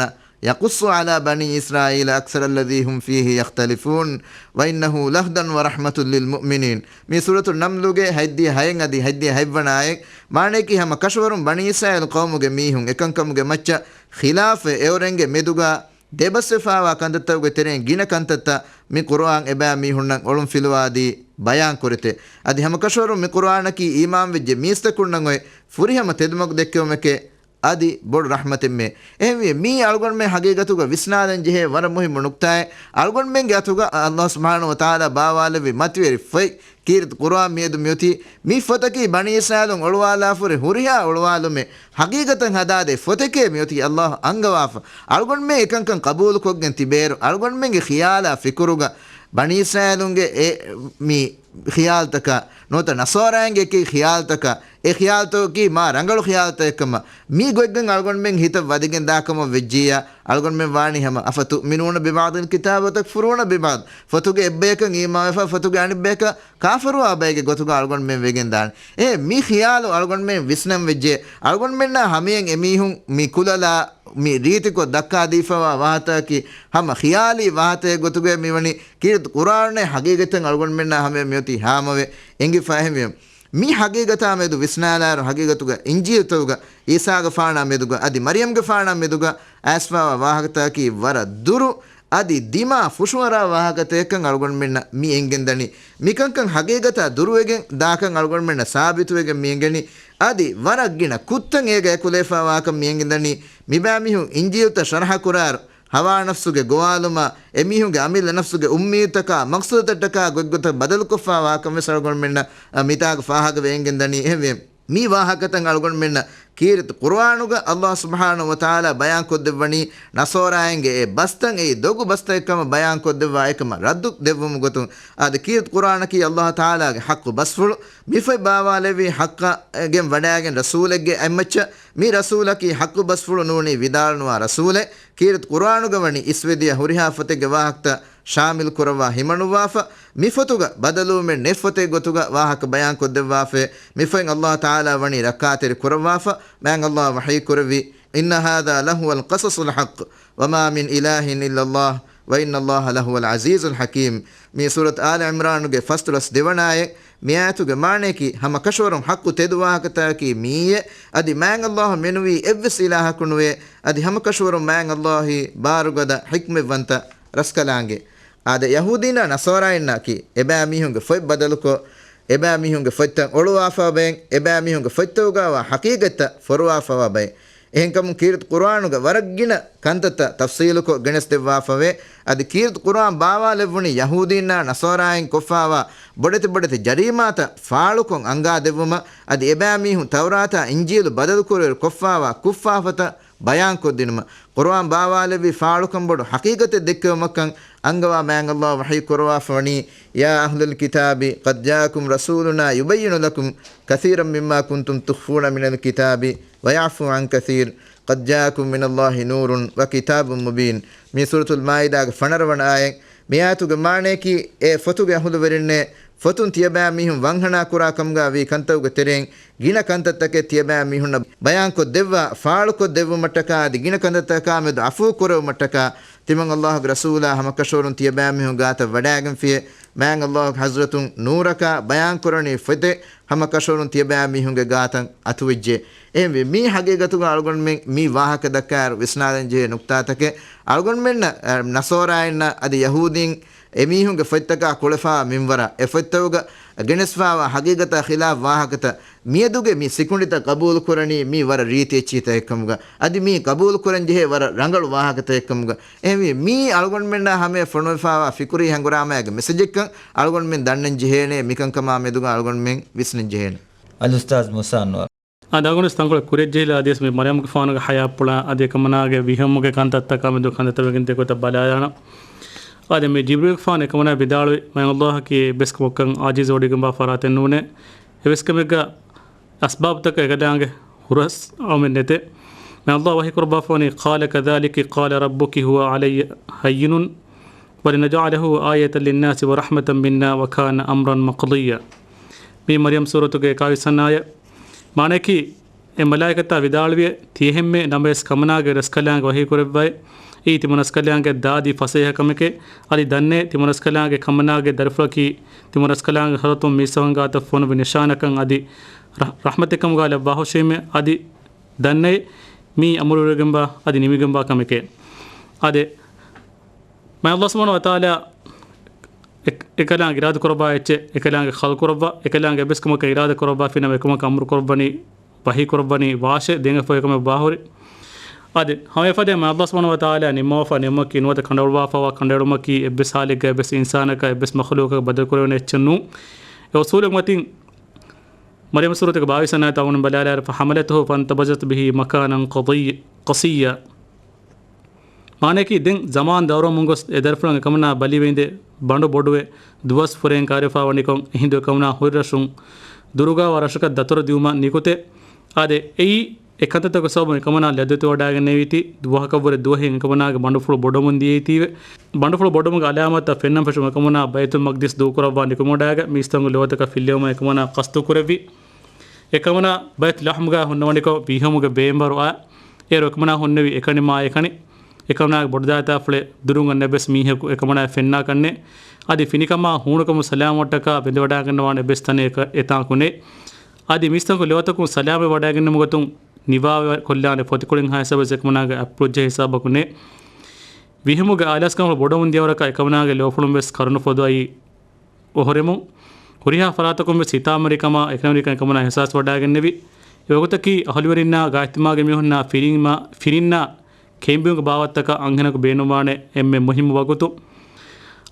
يقص على بني إسرائيل أكثر الذي هم فيه يختلفون وإنه لهدى ورحمة للمؤمنين. މި ސޫރަތު ނަމްލުގެ ހަތްދިހަ ހައެއް އަދި ހަތްދިހަ ހަތްވަނަ އާޔަތް. މާނަޔަކީ ހަމަ ކަށަވަރުން ބަނީ އިސްރާއީލް ޤައުމުގެ މީހުން އެކަންކަމުގެ މައްޗަށް ޚިލާފެއް އެއުރެންގެ މެދުގަ ދެބަސްވެފާވާ ކަންތައްތަކުގެ ތެރެއިން ގިނަ ކަންތައްތައް މި ޤުރުއާން އެބައިމީހުންނަށް އޮޅުންފިލުވާދީ ބަޔާން ކުރެތެ. އަދި ހަމަކަށަވަރުން މި ޤުރުއާނަކީ އީމާންވެއްޖެ މީސްތަކުންނަށް އޮތް ފުރިހަމަ ތެދުމަގު ދެއްކެވުމެކޭ. އަދި ބޮޑު ރަޙްމަތެއްމެ. އެހެންވިއްޔާ، މީ އަޅުގަނޑުމެން ހަގީގަތުގަ ވިސްނާލަން ޖެހޭ ވަރަށް މުހިއްމު ނުކްތާއެއް. އަޅުގަނޑުމެންގެ އަތުގަ ﷲ ސުބްޙާނަހޫ ވަތަޢާލާ ބާވާލެއްވި މަތިވެރި ފޮތް ކީރިތި ޤުރުއާން މިއަދު މިއޮތީ. މި ފޮތަކީ ބަނީ އިސްރާއީލުން އޮޅުވާލާފަ ހުރި ހުރިހާ އޮޅުވާލުމެއް ހަގީގަތަށް ހަދާދޭ ފޮތެކޭ މިއޮތީ. ﷲ އަންގަވާފަ. އަޅުގަނޑުމެން އެކަންކަން ޤަބޫލުކޮށްގެން ތިބޭއިރު، އަޅުގަނޑުމެންގެ ޚިޔާލާ ފިކުރުގަ ބަނީ އިސްރާއީލުންގެ އެ މި ޚިޔާލުތަކާ ނުވަތަ ނަޞާރާއިންގެ އެކި ޚިޔާލުތަކާ، އެ ޚިޔާލުތަކަކީ މާ ރަނގަޅު ޚިޔާލުތަކެއްކަމަށް މި ގޮތްގޮތް އަޅުގަނޑުމެން ހިތަށް ވަދެގެން ދާކަމަށް ވެއްޖިއްޔާ، އަޅުގަނޑުމެން ވާނީ ހަމަ أفتؤمنون ببعض الكتاب وتكفرون ببعض. ފޮތުގެ އެއްބަޔަކަށް އީމާންވެފަ، ފޮތުގެ އަނެއްބަޔަކަށް ކާފަރުވާ ބައެއްގެ ގޮތުގަ އަޅުގަނޑުމެން ވެގެން ދާނެ. އެ މި ޚިޔާލު އަޅުގަނޑުމެން ވިސްނަން ވެއްޖެ. އަޅުގަނޑުމެންނާ ހަމަޔަށް އެމީހުން މި ކުލަލާ މި ރީތިކޮށް ދައްކާދީފަވާ ވާހަކަތަކަކީ ހަމަ ޚިޔާލީ ވާހަކަތަކެއް ގޮތުގައި މިވަނީ. ކީރިތި ޤުރުއާނުން ހަގީގަތަށް އަޅުގަނޑުމެންނާ ހަމަޔަށް މިއޮތީ ހާމަވެ އެނގިފަ. އެހެންވެ، މި ހަގީގަތާ މެދު ވިސްނާލާއިރު، ހަގީގަތުގަ އިންޖީލުތަކުގަ ޢީސާގެފާނާ މެދުގަ އަދި މަރިޔަމްގެފާނާ މެދުގަ އައިސްފާވާ ވާހަކަތަކަކީ ވަރަށް ދުރު އަދި ދިމާ ފުށުއަރާ ވާހަކަތަކެއްކަން އަޅުގަނޑުމެންނަށް މި އެނގެންދަނީ. މިކަންކަން ހަގީގަތާ ދުރުވެގެން ދާކަން އަޅުގަނޑުމެންނަށް ސާބިތުވެގެން މި އެނގެނީ. އަދި ވަރަށް ގިނަ ކުށްތައް އޭގަ އެކުލެވިފާވާކަން މި އެނގެންދަނީ. މިބައިމީހުން އިންޖީލުތައް ޝަރަޙަ ކުރާއިރު، ހަވާ ނަފްސުގެ ގޮވާލުމާ، އެމީހުންގެ އަމިއްލަ ނަފްސުގެ އުއްމީދުތަކާ މަޤްޞަދުތައްޓަކާ ގޮތްގޮތަށް ބަދަލުކޮށްފާ ވާކަން ވެސް އަޅުގަނޑުމެންނަށް، އަ، މިތާގަ ފާހަގަވެ އެނގެންދަނީ. އެހެންވެ، މި ވާހަކަތައް އަޅުގަނޑުމެންނަށް ކީރިތި ޤުރުއާނުގަ ﷲ ސުބްޙާނަހޫ ވަތަޢާލާ ބަޔާންކޮށްދެއްވަނީ، ނަޞާރާއިންގެ އެ ބަސްތައް އެއީ ދޮގު ބަސްތައް ކަމަށް ބަޔާންކޮށްދެއްވާ އެކަމަށް ރައްދު ދެއްވުމުގެ ގޮތުން. އާދެ، ކީރިތި ޤުރުއާނަކީ ﷲ ތަޢާލާގެ ޙައްޤު ބަސްފުޅު. މި ފޮތް ބާވާލެއްވީ ޙައްޤަށް ގެން ވަޑައިގެން ރަސޫލެއްގެ އަތްމައްޗަށް. މި ރަސޫލަކީ ޙައްޤު ބަސްފުޅު ނޫނީ ވިދާޅުނުވާ ރަސޫލެއް. ކީރިތި ޤުރުއާނުގަ ވަނީ އިސްވެދިޔަ ހުރިހާ ފޮތެއްގެ ވާހަކަތައް ޝާމިލް ކުރައްވާ ހިމަނުއްވާފަ، މި ފޮތުގަ ބަދަލުވުމެއް ނެތް ފޮތެއް ގޮތުގަ ވާހަކަ ބަޔާންކޮށްދެއްވާފައި. މި ފޮތް ﷲ ތަޢާލާ ވަނީ ރައްކާތެރި ކުރައްވާފަ. މާތް ﷲ ވަޙީ ކުރެއްވީ، إن هذا لهو القصص الحق وما من إله إلا الله وَإِنَّ اللَّهَ لَهُوَ الْعَزِيزُ الْحَكِيمُ. މީ ސޫރަތު އާލު ޢިމްރާނުގެ ފަސްދޮޅަސް ދެވަނަ އާޔަތް. މި އާޔަތުގެ މާނަޔަކީ، ހަމަ ކަށަވަރުން ޙައްޤު ތެދު ވާހަކަތަކަކީ މިއީއޭ. އަދި މާތް ﷲ މެނުވީ އެއްވެސް އިލާހަކު ނުވޭ. އަދި ހަމަ ކަށަވަރުން މާތް ﷲ އީ ބާރުގަދަ ޙިކްމަތްވަންތަ ރަސްކަލާނގެ. އާދެ، ޔަހޫދީންނާ ނަޞާރާއިންނަކީ އެބައިމީހުންގެ ފޮތް ބަދަލުކޮށް، އެބައިމީހުންގެ ފޮތްތައް އޮޅުވާފަ ބައެއް، އެބައިމީހުންގެ ފޮތްތަކުގައިވާ ޙަޤީޤަތްތައް ފޮރުވާފަވާ ބައެއް. އެހެންކަމުން ކީރިތި ޤުރުއާނުގަ ވަރަށް ގިނަ ކަންތައްތައް ތަފްޞީލުކޮށް ގެނެސްދެއްވާފަވޭ. އަދި ކީރިތި ޤުރުއާން ބާވާލެއްވުނީ ޔަހޫދީންނާ ނަޞާރާއިން ކޮށްފާވާ ބޮޑެތި ބޮޑެތި ޖަރީމާތައް ފާޅުކޮށް އަންގާދެއްވުމަށް، އަދި އެބައިމީހުން ތައުރާތާ އިންޖީލު ބަދަލުކުރެވި ކޮށްފާވާ ކުށްފާފަތައް ބަޔާންކޮށްދިނުމަށް. ޤުރުއާން ބާވާލެއްވި ފާޅުކަން ބޮޑު ޙަޤީޤަތެއް ދެއްކެވުމަށްކަން އަންގަވާ މާތް ﷲ ވަޙީ ކުރަވާފަވަނީ، يَا أَهْلَ الْكِتَابِ قَدْ جَاءَكُمْ رَسُولُنَا يُبَيِّنُ لَكُمْ كَثِيرًا مِمَّا كُنْتُمْ تُخْفُونَ مِنَ الْكِتَابِ وَيَعْفُو عَنْ كَثِيرٍ قَدْ جَاءَكُمْ مِنَ اللَّهِ نُورٌ وَكِتَابٌ مُبِينٌ. މި ސޫރަތުލް މާއިދާގެ ފަނަރަ ވަނަ އާޔަތް. މި އާޔަތުގެ މާނަޔަކީ، އޭ ފޮތުގެ އަހުލުވެރިންނޭ، ފޮތުން ތިޔަބައިމީހުން ވަންހަނާ ކުރާ ކަމުގަ ވީ ކަންތައްގެ ތެރެއިން ގިނަ ކަންތައްތަކެއް ތިޔަބައިމީހުންނަށް ބަޔާންކޮށް ދެއްވާ، ފާޅުކޮށް ދެއްވުމަށްޓަކާ އަދި ގިނަ ކަންތައްތަކާ މެދު ޢަފޫ ކުރެވުމަށްޓަކާ ތިމަން ﷲ ގެ ރަސޫލާ ހަމަކަށަވަރުން ތިޔަބައިމީހުން ގާތަށް ވަޑައިގެންފިޔޭ. މާތް ﷲ ގެ ޙަޟްރަތުން ނޫރަކާ ބަޔާންކުރަނިވި ފޮތެއް ހަމަކަށަވަރުން ތިޔަބައިމީހުންގެ ގާތަށް އަތުވެއްޖެ. އެހެންވެ، މީ ޙަޤީޤަތުގަ އަޅުގަނޑުމެން މި ވާހަކަ ދައްކާއިރު ވިސްނާލަން ޖެހޭ ނުކްތާތަކެއް. އަޅުގަނޑުމެންނަށް، އަ، ނަޞާރާއިންނަށް އަދި ޔަހޫދީން އެމީހުންގެ ފޮތްތަކާ ކުޅެފާ މިންވަރަށް، އެ ފޮތްތަކުގަ ގެނެސްފާވާ ޙަޤީޤަތާ ޚިލާފް ވާހަކަތައް، މިއަދުގެ މި ސިކުނޑިތައް ޤަބޫލުކުރަނީ މީ ވަރަށް ރީތި އެއްޗިހިތަކެއްކަމުގަ، އަދި މީ ޤަބޫލުކުރަން ޖެހޭ ވަރަށް ރަނގަޅު ވާހަކަތަކެއްކަމުގަ. އެހެންވީ، މީ އަޅުގަނޑުމެންނާ ހަމަޔަށް ފޮނުވެފާވާ ފިކުރީ ހަނގުރާމައިގެ މެސެޖެއްކަން އަޅުގަނޑުމެން ދަންނަން ޖެހޭނެ. މިކަންކަމާ މެދުގަ އަޅުގަނޑުމެން ވިސްނަން ޖެހޭނެ. އަލްއުސްތާޛް މޫސާ އަންވަރު. އާދެ، އަޅުގަނޑު ތަންކޮޅެއް ކުރިއަށްޖެހިލާ އަދިވެސް މި މަރިޔަމްގެފާނުގެ ޙަޔާތްޕުޅާ އަދި އެކަމަނާގެ ވިހެއުމުގެ ކަންތައްތަކާ މެދު ކަންތައްތައް ވެގެން ދެކޮތަށް ބަލާލާނަން. އާދެ، މި ޖިބްރީލްގެފާނު އެކަމަނާ ވިދާޅުވި، މާތް ﷲ އަކީ އެއްވެސް ކަމަކަށް ޢާޖިޒުވެވޮޑިގެންވާ ފަރާތެއް ނޫނޭ. އެއްވެސް ކަމެއްގަ އަސްބާބުތަކަށް އެކަލާނގެ ހުރަސް އައުމެއް ނެތޭ. މާތް ﷲ ވަޙީ ކުރައްވާފަވަނީ، قَالَ كَذَٰلِكِ قَالَ رَبُّكِ هُوَ عَلَيَّ هَيِّنٌ وَلِنَجْعَلَهُ آيَةً لِلنَّاسِ وَرَحْمَةً مِنَّا وَكَانَ أَمْرًا مَقْضِيًّا. މީ މަރިޔަމް ސޫރަތުގެ އެކާވީސް ވަނަ އާޔަތް. މާނަޔަކީ، އެ މަލާއިކަތާ ވިދާޅުވިއޭ، ތިޔަހެންމެ ނަމަވެސް ކަމަނާގެ ރަސްކަލާނގެ ވަޙީކުރެއްވައޭ. އެއީ ތިމަން ރަސްކަލާނގެ ދާދި ފަސޭހަ ކަމެކޭ. އަދި ދަންނައޭ، ތިމަން ރަސްކަލާނގެ ކަމަނާގެ ދަރިފުޅަކީ ތިމަން ރަސްކަލާނގެ ޙަޟްރަތުން މީސްތަކުން ގާތަށް ފޮނުވި ނިޝާނަކަން އަދި ރަޙް-، ރަޙްމަތެއްކަމުގަ ލައްވާހުށީމޭ. އަދި ދަންނައޭ، މީ އަމުރުވެގެންވާ އަދި ނިމިގެންވާ ކަމެކޭ. އާދެ، މާތް ﷲ ސުބްޙާނަހޫ ވަތަޢާލާ އެ-، އެކަލާނގެ އިރާދަކުރައްވާ އެއްޗެއް އެކަލާނގެ ޚަލްޤުކުރައްވާ، އެކަލާނގެ އެއްވެސް ކަމަކަށް އިރާދަކުރައްވާފިނަމަ އެކަމަކަށް އަމުރުކުރައްވަނީ، ވަޙީކުރައްވަނީ، ވާށޭ، ދެން އެފަދަ އެކަމެއް ވާހުރި. އާދެ، ހަމައެފަދައިން މާތް ﷲ ސުބްޙާނަހޫ ވަތަޢާލާ ނިންމަވާފަ ނިންމަކީ ނުވަތަ ކަނޑައެޅުވާފަވާ ކަނޑައެޅުމަކީ އެއްވެސް ޙާލެއްގަ އެއްވެސް އިންސާނަކަށް އެއްވެސް މަޚްލޫޤަކަށް ބަދަލުކުރެވޭނެ އެއްޗެއް ނޫން. އެ އުޞޫލުގެ މަތިން މަރިޔަމް ސޫރަތުގެ ބާވީސް ވަނަ އާޔަތު އަޅުގަނޑު ބަލާލާއިރު، فَحَمَلَتْهُ فَانْتَبَذَتْ بِهِ مَكَانًا قَضِيًّا، ޤަޞިއްޔާ. މާނަޔަކީ، ދެން ޒަމާން ދައުރުވަމުން ގޮސް އެ ދަރިފުޅަށް އެކަމަނާ ބަލިވެ އިނދެ ބަނޑު ބޮޑުވެ ދުވަސް ފުރޭން ކާރިފާ ވަނިކޮށް އެހިނދު އެކަމަނާ ހުރި ރަށުން ދުރުގާވާ ރަށަކަށް ދަތުރު ދިއުމަށް ނިކުތޭ. އާދެ، އެއީ އެ ކަންތައްތަކުގެ ސަބަބުން އެކަމަނާ ލައްދަވެތިވަޑައިގެންނެވީތީ، ދުވަހަކަށްވުރެ ދުވަހެއް އެކަމަނާގެ ބަނޑުފުޅު ބޮޑުވަމުން ދިޔައީތީވެ. ބަނޑުފުޅު ބޮޑުވުމުގެ ޢަލާމާތްތައް ފެންނަން ފެށުމުން އެކަމަނާ ބައިތުލް މަޤްދިސް ދޫކުރައްވާ ނިކުމެވަޑައިގަތް މީސްތަކުންގެ ލޯތަކަށް ފިއްލެވުމަށް އެކަމަނާ ޤަޞްދުކުރެއްވި. އެކަމަނާ ބައިތުލް ލަޙްމުގަ ހުންނަވަނިކޮށް ވިހެއުމުގެ ބޭންވަރު އައި، އޭރު އެކަމަނާ ހުންނެވި އެކަނި މާ އެކަނި. އެކަމަނާގެ ބޮޑުދާއިތާފުޅެއް ދުރުން އަންނަ އެއްވެސް މީހަކު އެކަމަނާއަށް ފެންނާކަށްނެތް. އަދި ފިނިކަމާ ހޫނުކަމުން ސަލާމަތްވުމަށްޓަކާ ބެނދެވަޑައިގަންނަވާނެ އެއްވެސް ތަނެއް އެކަ-، އެތާކު ނެތް. އަދި މީސްތަކުން ލޯތަކުން ސަލާމަތްވެވަޑައިގެންނެވުމުގެ ގޮތުން ނިވާވެ ކޮށްލާނެ ފޮތިކުޅިން ހާއްސަވެސް އެކަމަނާގެ އަތްޕުޅު ޖެހޭ ހިސާބަކު ނެތް. ވިހެއުމުގެ އާލާސްކަންފުޅު ބޮޑުވަމުން ދިޔަ ވަރަކަށް އެކަމަނާގެ ލޯފުޅުން ވެސް ކަރުނަ ފޮދު އައީ އޮހޮރެމުން. ހުރިހާ ފަރާތަކުން ވެސް ހިތާމަވެރިކަމާ އެކަނިވެރިކަން އެކަމަނާ އިޙްސާސް ވަޑައިގެންނެވި. އެވަގުތަކީ އަހުލުވެރިންނާ ގާތްތިމާގެ މީހުންނާ ފިރިންމާ-، ފިރިންނާ ކެނބިއުމުގެ ބާވަތަކަށް އަންހެނަކު ބޭނުންވާނެ އެންމެ މުހިއްމު ވަގުތު.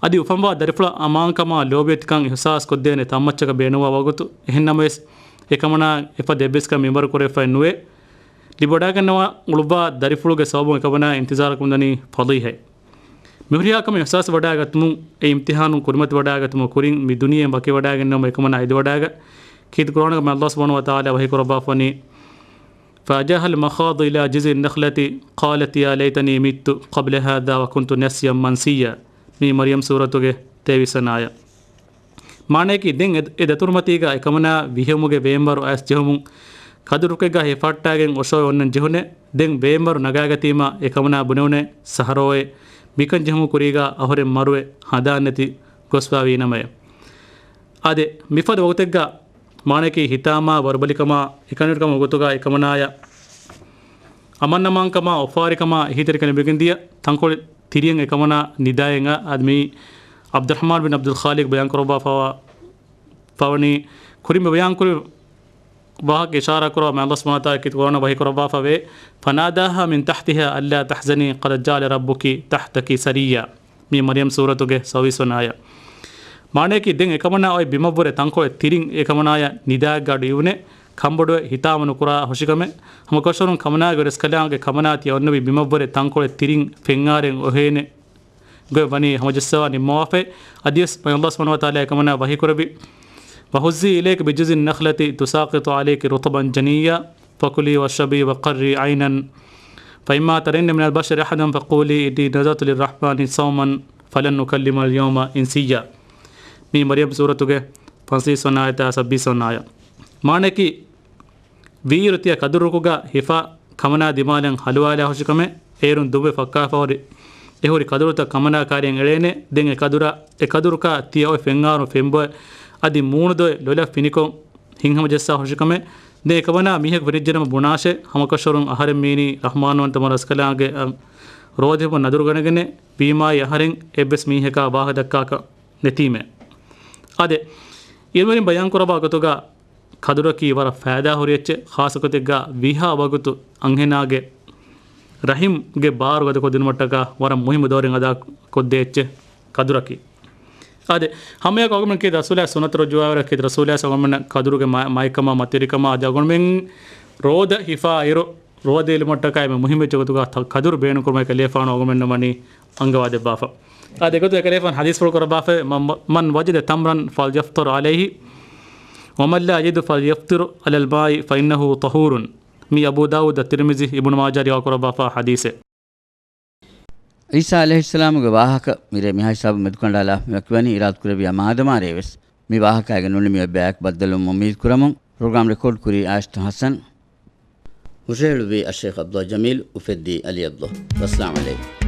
އަދި އުފަންވާ ދަރިފުޅަށް އަމާންކަމާ ލޯބިވެތިކަން އިޙްސާސް ކޮށްދޭނެ ތަންމައްޗަކަށް ބޭނުންވާ ވަގުތު. އެހެން ނަމަވެސް، އެކަމަނާ އެފަދަ އެއްވެސް ކަމެއް މިންވަރު ކުރެވިފައެއް ނުވޭ. ލިބިވަޑައިގަންނަވާ އުޅުއްވާ ދަރިފުޅުގެ ސަބަބުން އެކަމަނާ އިންތިޒާރަކުން ދަނީ ފަޟީޙަތް. މިހުރިހާ ކަމެއް އިޙްސާސް ވަޑައިގަތުމުން، އެ އިމްތިޙާނުން ކުރިމަތިވަޑައިގަތުމަށް ކުރިން މި ދުނިޔެއިން ވަކިވަޑައިގެންނެވުމަށް އެކަމަނާ އެދިވަޑައިގަތް. ކީރިތި ޤުރްއާނުގަ މާތް ﷲ ސުބްޙާނަހޫ ވަތަޢާލާ ވަޙީކުރައްވާފަވަނީ، فَأَجَاءَهَا الْمَخَاضُ إِلَىٰ جِذْعِ النَّخْلَةِ قَالَتْ يَا لَيْتَنِي مِتُّ قَبْلَ هَٰذَا وَكُنتُ نَسْيًا مَّنسِيًّا. މީ މަރްޔަމް ސޫރަތުގެ ތޭވީސް ވަނަ އާޔަތް. މާނަޔަކީ، ދެން އެ، އެ ދަތުރުމަތީގަ އެކަމަނާ ވިހެއުމުގެ ވޭންވަރު އައިސް ޖެހުމުން، ކަދުރުކެއްގަ ހިފަހައްޓާގެން އޮށޯވެ އޮންނަން ޖެހުނެ. ދެން ވޭންވަރު ނަގާގަތީމަ އެކަމަނާ ބުނެވުނެ، ސަހަރޯއޭ، މިކަން ޖެހުމުގެ ކުރީގަ އަހުރެން މަރުވެ ހަނދާން ނެތި ގޮސްފައިވީ ނަމައެވެ. އާދެ، މިފަދަ ވަގުތެއްގަ މާނައަކީ ހިތާމާ ވަރުބަލިކަމާ އެކަނިވެރިކަމުގެ ގޮތުގަ އެކަމަނާޔަށް އަމާންއަމާންކަމާ އުފާވެރިކަމާ އެހީތެރިކަން ލިބިގެންދިޔަ ތަންކޮޅެއް ތިރިއަށް އެކަމަނާ ނިދާއެއް އަ، އަދި މިއީ ޢަބްދުއްރަޙްމާން ބިން ޢަބްދުލް ޚާލިޤް ބަޔާންކުރައްވާފަވާ ފަވަނީ ކުރިން ބަޔާންކުރި ވާހަކަ އިޝާރާ ކުރާ މާތް ﷲ ސުބްޙާނަހޫ ވަތަޢާލާ ކީރިތި ޤުރްއާނަށް ވަޙީ ކުރައްވާފަވޭ، "فناداها من تحتها ألا تحزني قد جعل ربك تحتك سريا." މީ މަރްޔަމް ސޫރަތުގެ ސައުވީސް ވަނަ އާޔަތް. މާނައަކީ ދެން އެކަމަނާ އޮތް ބިމަށްވުރެ ތަންކޮޅެއް ތިރިން އެކަމަނާޔަށް ނިދާއެއްގަ އަޑު އިވުނޭ، ކަންބޮޑުވެ ހިތާމަ ނުކުރާ ހުށިކަމެއް. ހަމަކަށަވަރުން ކަމަނާގެ ރަސްކަލާނގެ ކަމަނާ ތިޔަ އޮންނެވި ބިމަށްވުރެ ތަންކޮޅެއް ތިރިން ފެންއާރެއް އޮހޭނެ ގޮތް ވަނީ ހަމަޖައްސަވާ ނިންމަވާފައި. އަދިވެސް މާތް ﷲ ސުބްޙާނަހޫ ވަތަޢާލާ އެކަމަނާ ވަޙީ ކުރެއްވި، "وهزي إليك بجذع النخلة تساقط عليك رطبا جنيا فكلي واشربي وقري عينا فإما ترين من البشر أحدا فقولي إني نذرت للرحمن صوما فلن أكلم اليوم إنسيا." މީ މަރްޔަމް ސޫރަތުގެ ފަންސަވީސް ވަނަ އާޔަތާ ސައްބީސް ވަނަ އާޔަތް. މާނައަކީ ވީއިރު ތިޔަ ކަދުރުކުގަ ހިފާ ކަމަނާ ދިމާލަށް ހަލުވާލާ ހުށިކަމެއް، އޭރުން ދުނބެ ފައްކާފަ ހުރި، އެ ހުރި ކަދުރުތައް ކަމަނާ ކާރިއަށް އެޅޭނެ. ދެން އެ ކަދުރާ، އެ ކަދުރުކާ ތިޔަ އޮތް ފެންއާރު ފެންބޮއެ އަދި މޫނުދޮއެ ލޮލަށް ފިނިކޮށް ހިތްހަމަޖައްސާ ހުށިކަމެއް. ދެން އެކަމަނާ މީހަކު ފެނިއްޖެނަމަ ބުނާށޭ، ހަމަކަށަވަރުން އަހަރެން މީނީ ރަޙްމާންވަންތަ މަ ރަސްކަލާނގެ އަ، ރޯދަ ހިފުމަށް ނަދުރުގަނެގެނެ، ވީމާއި އަހަރެން އެއްވެސް މީހަކާ ވާހަކަ ދައްކާކަށް ނެތީމޭ. އާދެ، އިލްމުވެރިން ބަޔާންކުރައްވާ ގޮތުގަ ކަދުރަކީ ވަރަށް ފައިދާހުރި އެއްޗެއް، ޚާއްޞަގޮތެއްގަ ވީހާ ވަގުތު އަންހެނާގެ ރަޙިމްގެ ބާރު ގަދަކޮށްދިނުމަށްޓަކާ ވަރަށް މުހިއްމު ދައުރެއް އަދާކޮށްދޭ އެއްޗެއް ކަދުރަކީ. އާދެ، ހަމައެއާއެކު އަޅުގަނޑުމެން ކީ ރަސޫލާ ސުންނަތު ރުޖޫޢާވެރި ކީ ރަސޫލާ ސަގަމަން ކަދުރުގެ މަ-، މައިކަމާ މަތިވެރިކަމާ އަދި އަޅުގަނޑުމެން ރޯދަ ހިފާ އިރު ރޯދަ އެޅުމަށްޓަކާ އެންމެ މުހިއްމު އެއްޗެއް ގޮތުގަ ތަ-، ކަދުރު ބޭނުންކުރުމަށް ކަލޭފާނު އަޅުގަނޑުމެންނަށް ވަނީ އަންގަވާ ދެއްވާފަ. އާދެ، އެގޮތުން އެކަލޭފާނު ޙަދީޘްފުޅު ކުރައްވާފައި، "من، من وجد تمرا فليفطر عليه ومن لا يجد فليفطر على الماء فإنه طهور." މީ އަބޫ ދާވޫދު، ތިރްމިޒީ، އިބްނު މާޖާ ރިވާ ކުރައްވާފާ ޙަދީޘެއް. ޢީސާ ޢަލައިހިއްސަލާމުގެ ވާހަކަ މިރޭ މިހާ ހިސާބުން މެދުކަނޑާލާ މިވަކިވަނީ އިރާދަކުރެއްވިޔާ މާދަމާރޭ ވެސް މި ވާހަކައިގެ ނުނިމި އޮތް ބަޔާކަށް ބައްދަލުވުމަށް އުއްމީދު ކުރަމުން. ޕްރޮގްރާމް ރެކޯޑް ކުރީ އާޝިތު ޙަސަން. ހުށަހެޅުއްވީ އައްޝައިޚް ޢަބްދުﷲ ޖަމީލް، އުފެއްދީ ޢަލީ ޢަބްދުﷲ. ވައްސަލާމް ޢަލައިކުމް.